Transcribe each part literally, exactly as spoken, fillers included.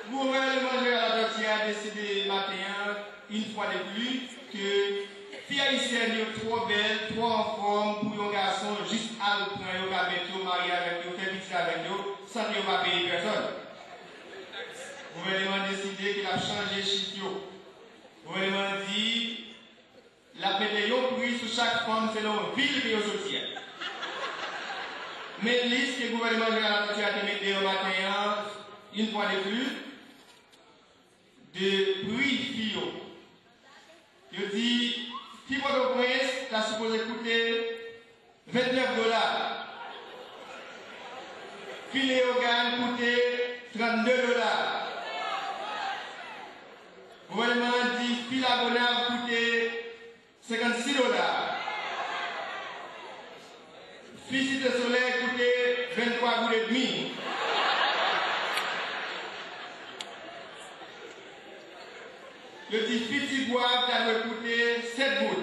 Gouvènman Jeral Latortue a deside maten an, yon fwa de plis, ke fi ayisyèn yo twò bèl, twò anfòm pou yon gason jis al pran yo, ka met yo, marye avèk yo, fè pitit avèk yo, san ke yo pa peye pèsòn. Gouvènman an deside ke l ap chanje chif yo. Gouvènman an di l ap mete yon pri sou chak fanm selon vil ke yo soti a. Men lis ke gouvènman Jeral Latortue a te met deyò maten an, yon fwa de plis, de pri fi yo. Yo di fi Pòtoprens ta sipoze koute vennèf dola. Fi Leyogàn koute trannde dola. Gouvènman an di fi Lagonav koute senkannsis dola. Fi Site Solèy koute venntwa goud edmi. Yo di fi Tigwav ta dwe koute sèt goud.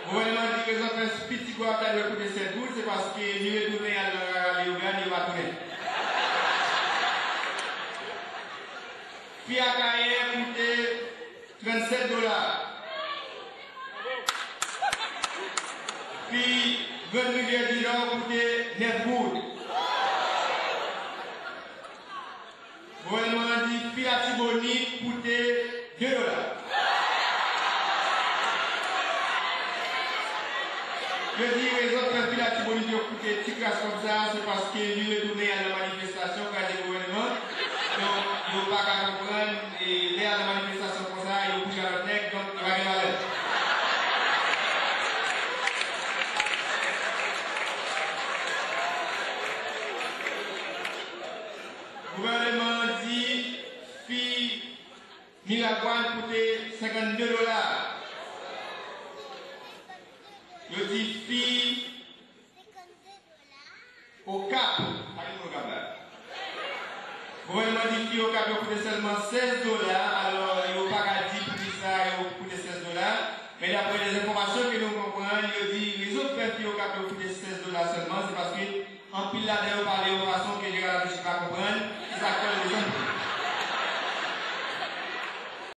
Gouvènman di rezon fè fi Tigwav ta dwe koute sèt goud, se paske li retounen al nan Rara Leyogàn, yo pa tounen. Fi Akayè koute trannsèt dola. Fi Grann Rivyè di Nò koute nèf goud. Gouvènman an di fi Latibonit koute de dola. Yo di rezon k fè fi Latibonit yo koute ti kras kòb sa a, se paske li retounen al nan manifestasyon, kraze gouvènman. Donk, yo pa ka konprann, e lè y al nan manifestasyon konsa, yo bouje a lòt nèg, donk yo pa gen valè. Gouvènman an di fi Miragwàn koute senkannde dola. Yo di fi Okap, pa gen moun Okap la. Gouvènman di fi Okap yo koute sèlman sèz dola, alò yo pa ka di poukisa yo koute sèz dola. Men daprè lè enfòmasyon ke nou konprann, yo di rezon k fè fi Okap yo koute sèz dola sèlman, se paske anpil ladan yo pale